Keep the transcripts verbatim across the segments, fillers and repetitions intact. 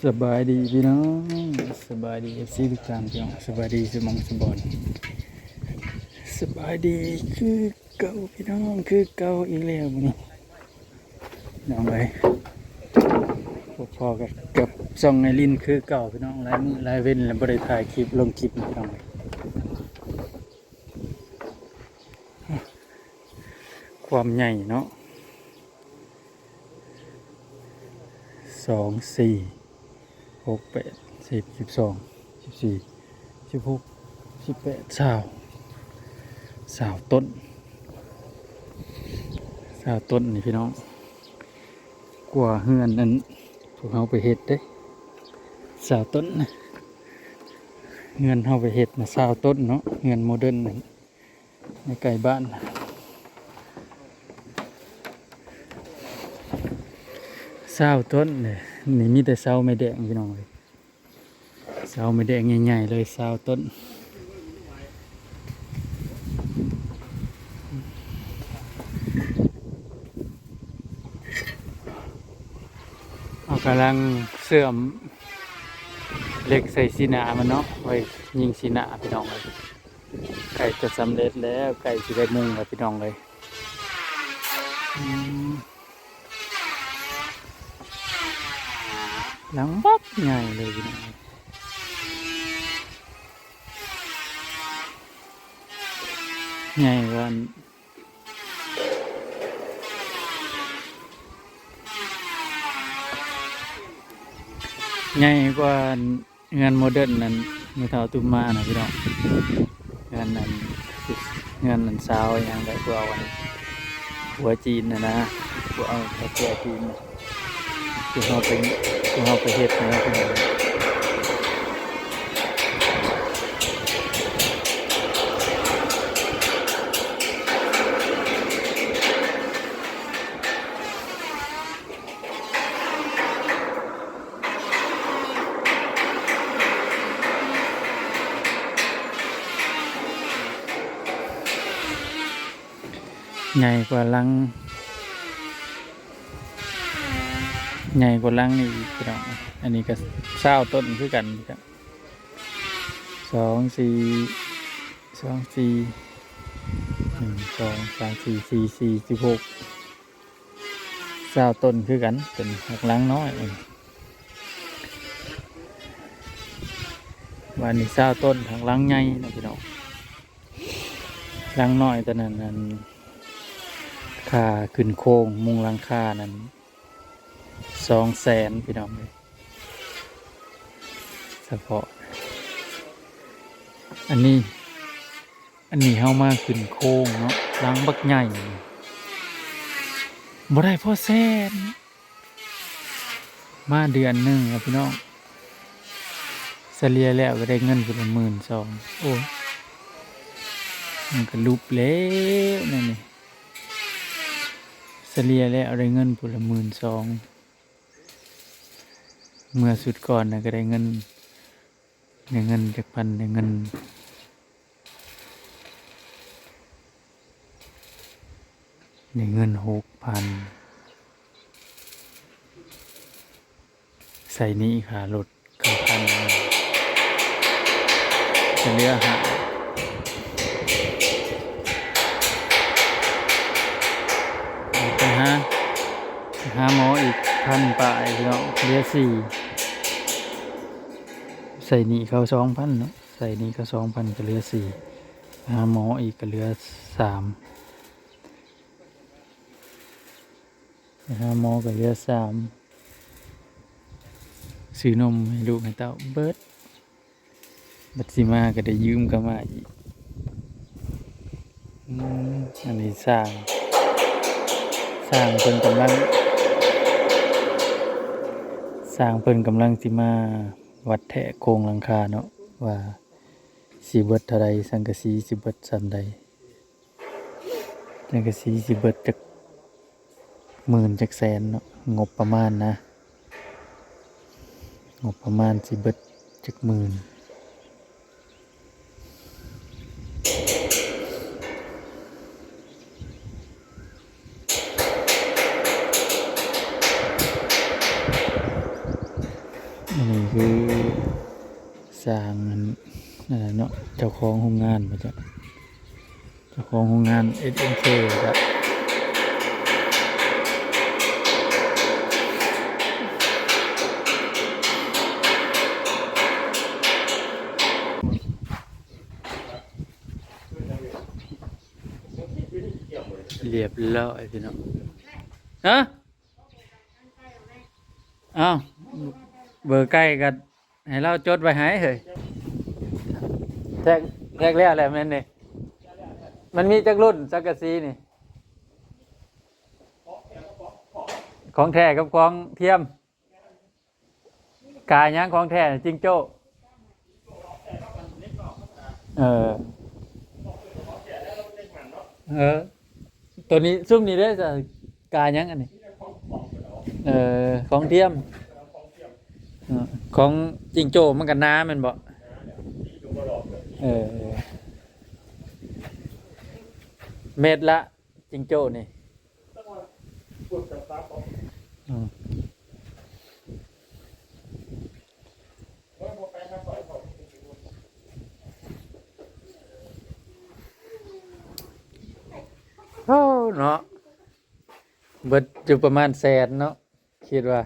สบายดีพี่น้อง สบายดี เอฟซี ทุกท่านพี่น้อง สบายดีสมองสบอน สบายดีคือเก่าพี่น้อง คือเก่าอีกแล้วมื้อนี้ น้องเอ้ย พบพ้อกับ กับช่องไอรินคือเก่าพี่น้อง หลายมื้อหลายเว็นแล้วบ่ได้ถ่ายคลิปลงคลิปพี่น้องเอ้ย ความใหญ่เนาะ สอง สี่ หก แปด สิบ สิบสอง สิบสี่ สิบหก สิบแปด ซาว ซาวต้น ซาวต้นนี่พี่น้อง กว่าเฮือนนั้นพวกเฮาไปเฮ็ดเด้ ซาวต้นนะ เฮือนเฮาไปเฮ็ดนะ ซาวต้นเนาะ เฮือนโมเดิร์นนั่น ในใกล้บ้าน ซาวต้นนี่ นี่มีแต่เสาไม้แดงพี่น้องเอ้ย เสาไม้แดงใหญ่ๆเลย ซาวต้น เฮากำลังเชื่อมเหล็กใส่สีหนามันเนาะ ไว้ยิงสีหนาพี่น้องเอ้ย ใกล้จะสำเร็จแล้ว ใกล้สิได้มุงแล้วพี่น้องเอ้ย อืม หลังบักใหญ่เลยพี่น้อง ใหญ่กว่า ใหญ่กว่าเฮือนโมเดิร์นนั่น แม่เฒ่าตุ้มมานะพี่น้อง เฮือนนั้น เฮือนนั้นซาวอิหยังก็ พวกอัน ผัวจีนน่ะนะ พวกเอาผัวจีนน่ะ คือเฮาไป คือเฮาไปเฮ็ดนะพี่น้อง ใหญ่กว่าหลัง ใหญ่กว่าหลังนี่อีกพี่น้อง อันนี้ก็ซาวต้นคือกันครับ สอง สี่ สอง สี่ หนึ่ง สอง สาม สี่ สี่ สี่ สิบหก ซาวต้นคือกัน เป็นหักหลังน้อย วันนี้ซาวต้นหักหลังใหญ่นะพี่น้อง หลังน้อยตอนนั้นนั้น ค่าขึ้นโครงมุงหลังคานั้น สองแสนพี่น้องเอ้ย เฉพาะ อันนี้ อันนี้เฮามาขึ้นโครงเนาะ หลังบักใหญ่ บ่ได้พอแสน มาเดือนหนึ่งครับพี่น้อง เฉลี่ยแล้วก็ได้เงินคนละหมื่นสอง โอ้ย มันก็ลุบแล้วนั่นนี่ เฉลี่ยแล้วได้เงินคนละหมื่นสอง เมื่อสุดก่อนนะก็ได้เงิน ได้เงินจักพัน ได้เงิน ได้เงินหกพัน ใส่หนี้ค่ารถเก้าพัน จะเหลือห้า ไปหา หาหมออีกพันปลายพี่น้อง เหลือสี่ ใส่หนี้เขาสองพันเนาะ ใส่หนี้เขาสองพันก็เหลือสี่ หาหมออีกก็เหลือสาม หาหมอก็เหลือสาม ซื้อนมให้ลูกให้เต้าเบิด บัดสิมาก็ได้ยืมเขามาอีก อืม อันนี้ช่าง ช่างเพิ่นกำลัง ช่างเพิ่นกำลังสิมาวัดแทกโครงหลังคาเนาะ ว่าสิเบิดเท่าใด สังกะสีสิเบิดส่ำใด สังกะสีสิเบิดจักหมื่นจักแสนเนาะ งบประมาณนะ งบประมาณสิเบิดจักหมื่น เ อันนี้คือสร้างอันนั่นน่ะเนาะ เจ้าของโรงงานมาจ้ะ เจ้าของโรงงาน เอสเอ็มเค จ้ะ เรียบร้อยพี่น้อง ฮะ อ้าว เบอร์ใกล้กัน ให้เราจดไว้ให้เฮ้ย แทก แทกแล้วแหละแม่นนี่ มันมีจักรุ่นสังกะสีนี่ ของแท้กับของเทียม กาหยังของแท้น่ะ จิงโจ้ เออ เออ ตัวนี้ ซุมนี้เด้อจ้ะ กาหยังอันนี้ เออ ของเทียม เออ ของจิงโจ้มันก็หนาแม่นบ่ เออ เม็ดละ จิงโจ้นี่ อืม โอ้ เนาะ เบิดอยู่ประมาณแสนเนาะ คิดว่า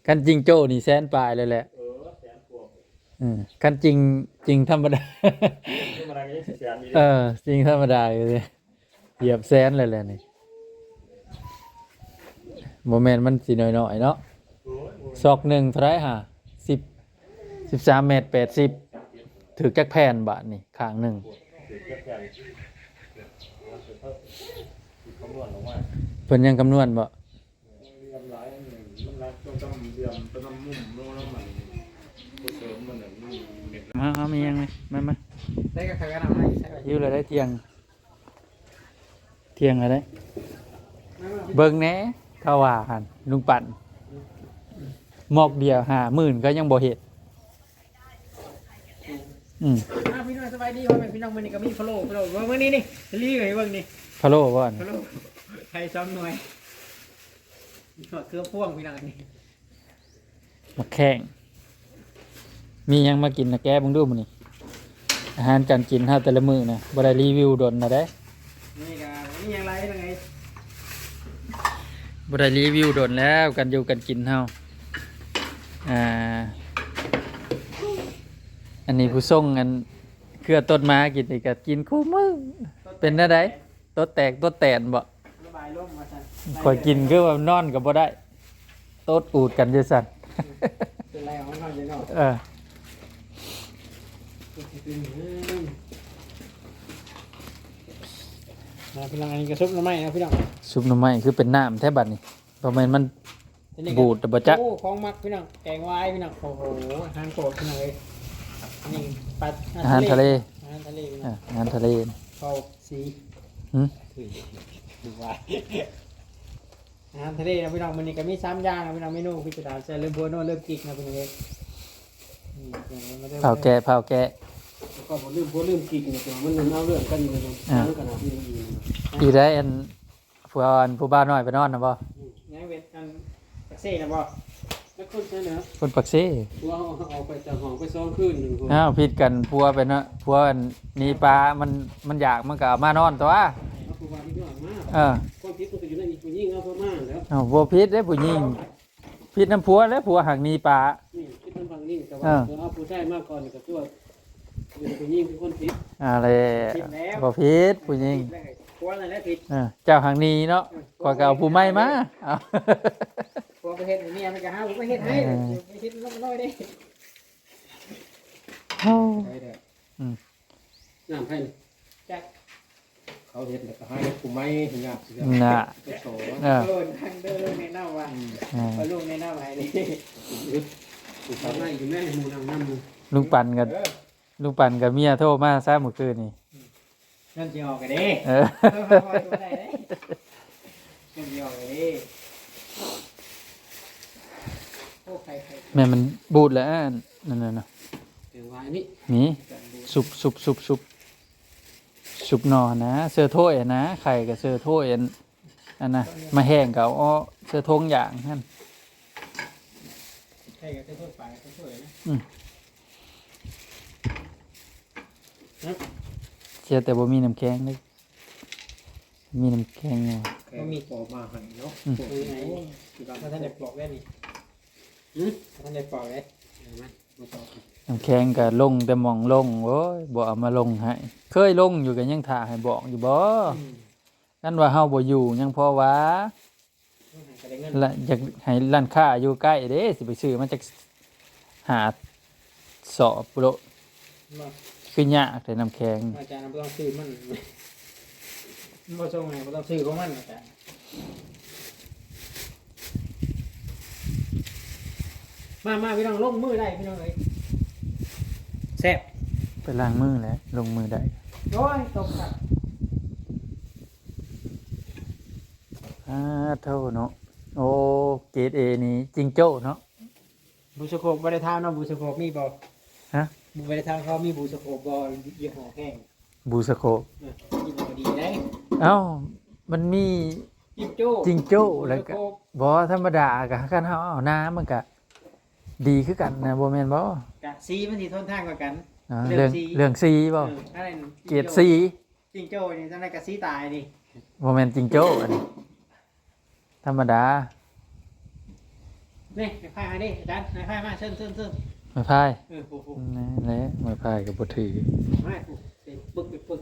คันจิงโจ้นี่แสนปลายเลยแหละ เออ แสนกว่า อืม คันจิง จิงธรรมดา ธรรมดาก็ยังสิแสนอยู่ดิ เออ จิงธรรมดาอยู่เลย เหยียบแสนเลยแหละนี่ บ่แม่นมันสิน้อยๆเนาะ โอ้ย โอ้ย ซอกหนึ่งเท่าไหร่หา สิบ สิบสามเมตรแปดสิบ ถือจักแผ่นบาทนี่ ข้างหนึ่ง ถือจักแผ่น คำนวณออกมา เพิ่นยังคำนวณบ่ เหลี่ยมหลายอันหนึ่ง มันรักตัวดำเหลี่ยมตัวดำมุมลงแล้วมัน ตัวเสริมมันน่ะ มันเม็ด มา เอามียังไง มา มา ได้ก็ใครก็นำให้ใช่ไหม หิวเลยได้เที่ยง เที่ยงแล้วเด้ เบิ่งแหน่ เขาว่าหั่น ลุงปั่น หมอกเดียวห้าหมื่นก็ยังบ่เฮ็ด อืม อ่า พี่น้องสบายดี พ่อแม่พี่น้อง มื้อนี้ก็มีพะโล้ พะโล้ เบิ่งมื้อนี้นี่ ลีให้เบิ่งนี่ พะโล้บ่อน พะโล้ ไข่สองหน่วย มีทอดเครือพวงพี่น้องนี่ หมากแข้ง มีหยังมากินนะ แกะเบิ่งดูมื้อนี้ อาหารการกินเฮาแต่ละมื้อนะ บ่ได้รีวิวดนนะเด้ นี่ก็มีหยังหลายนั่นไง บ่ได้รีวิวดนแล้ว การอยู่การกินเฮา อ่า อันนี้ผู้ส่งอันเครือต้นมากินนี่ก็กินคู่มื้อ เป็นแนวใด ตดแตกตดแตนบ่ ระบายลมมาซั่น ข่อยกินคือว่านอนก็บ่ได้ ตดอูดกันอยู่ซั่น เป็นไรของมันนอนอยู่นอก เออ มาพี่น้อง อันนี้ก็ซุปหน่อไม้นะพี่น้อง ซุปหน่อไม้คือเป็นน้ำแท้บัดนี้ บ่แม่นมัน อันนี้ก็ บูดบ่จ๊ะ โอ้ ของมักพี่น้อง แกงวายพี่น้อง โอ้โห อาหารโปรดพี่น้องเอ้ย นี่ปลา อาหารทะเล อาหารทะเลพี่น้อง อ่ะ อาหารทะเล ข้าวสี หึ คือ คือว่า อาหารทะเลนะพี่น้อง มื้อนี้ก็มีสามอย่างนะพี่น้อง เมนูพิสดาร ใส่เริ่มบัวโน่เริ่มกิกนะพี่น้องเอ้ย นี่ เผาแกะ เผาแกะ แล้วก็บ่ลืม บ่ลืมกิกนี่ มันเอาเรื่องกันอยู่นะ อ่า นั่งกันนะพี่น้อง อีได้อัน ผัวอันผู้บ่าวน้อยไปนอนนะบ่ อืม ยังเป็นอันปากเซ่นะบ่ แล้วคนใช่เหรอ คนปากเซ่ ผัวเอา เอาไปจากห้องไปสองคืนหนึ่งคน อ้าว ผิดกันผัวไปเนาะ ผัวอันหนีปลา มัน มันอยาก มันก็เอามานอนตัว เอาผัวที่นอนมา เออ ความผิดมันก็อยู่ในอีกผู้หญิงเอาเข้ามาแล้ว อ้าว บ่ผิดเด้ผู้หญิง ผิดนำผัวแล้ว ผัวหักหนีปลา นี่คิดมันฟังนี่แต่ว่า เออ เออ เอาผู้ชายมาก่อนนี่ก็คือว่าเป็นผู้หญิงเป็นคนผิด อะไร ผิดแล้ว บ่ผิดผู้หญิง ผิดแล้ว ผัวนั่นแหละผิด เออ เจ้าหักหนีเนาะ เออ ข้อยก็เอาผู้ใหม่มา เอา ผัวไปเฮ็ดให้เมียมันก็หาผู้ไปเฮ็ดให้ เออ ไปเฮ็ดน้อยๆเด้ โอ้ ไปเด้อ อืม น้ำไผนี่ จัก เขาเฮ็ดแล้วก็หาผู้ใหม่ให้ยากสิ น่ะ ไปขอ เออ เออ ทางเดินแนะนำว่า อืม อ่า ว่าลุงแนะนำให้นี่ หยุด ผู้สาวไล่อยู่แม่ให้หมู่นั่งนำ ลุงปั่นกับ เออ ลุงปั่นกับเมียโทรมาซะเมื่อคืนนี่ นั่นสิออกกันเด้ เออ เออ คอยๆตัวได้เด้ นั่นสิออกกันเด้ โอ้ ใครๆ แม่มันบูดแล้วอันนั่นน่ะนะ เดี๋ยววายนี่ นี่ กันบูด ซุบ ซุบ ซุบ ซุบ ซุบหน่อนะ เสื้อโถ้วยนะ ไข่กับเสื้อโถ้วยอัน อันน่ะ มาแห้งก็เอาเสื้อโท่งอย่างหั่น ใช่ก็จะช่วยไปก็ช่วยนะ อืมเสียแต่บ่มีน้ำแข็งเลย มีน้ำแข็งอยู่ ก็มีปอกมาให้เนาะ อืม ปอกให้ คือเรา ถ้าท่านได้ปอกได้นี่ หืม ถ้าท่านได้ปอกเลย เห็นไหมมาปอก น้ำแข็งก็ลงแต่หม่องลง โอ้ย บ่เอามาลงให้ เคยลงอยู่ก็ยังถ่าให้บอกอยู่บ่ อืม กันว่าเฮาบ่อยู่ยังพอว่า ก็ได้เงิน ละอยากให้ร้านค้าอยู่ใกล้เด้ สิไปซื้อมาจากหาสอบโล มา คือยากแต่น้ำแข็ง อาจารย์เราต้องซื้อมันมันบ่ส่งไงบ่ต้องซื้อของมันอาจารย์มามาพี่น้องลงมือได้พี่น้องเอ้ยแซ่บ ไปล้างมือแล้วลงมือได้ โอ้ยตกครับ อ่าเท่าเนาะ โอ้ เกรดเอนี่จิงโจ้เนาะ บูสโคปบ่ได้ทาเนาะบูสโคปมีบ่ ฮะ บ่ได้ทาเขามีบูสโคปบ่ยี่ห้อแพง บูสโคป เออยี่ห้อดีได้ เอ้า มันมี จิงโจ้ จิงโจ้แล้วก็ บูสโคป บ่ธรรมดาก็คันเฮาเอาน้ำมันก็ดีคือกันนะบ่แม่นบ่ กะสีมันสิทนทานกว่ากัน อ่า เรื่ เรื่ อ อง ง สี เรื่องสีบ่ เอออะไรนั่น เกรดสี จิงโจ้นี่จังได๋กะสีตายนี่ บ่แม่นจิงโจ้อันนี้ธรรมดา นี่ไม้พายมาดิอาจารย์ไม้พายมาเชิญเชิญเชิญ ไม้พาย เออโอ้โห นั่นแหละไม้พายก็บ่ถือ มาปุ๊บเป็นปึกเป็นปึก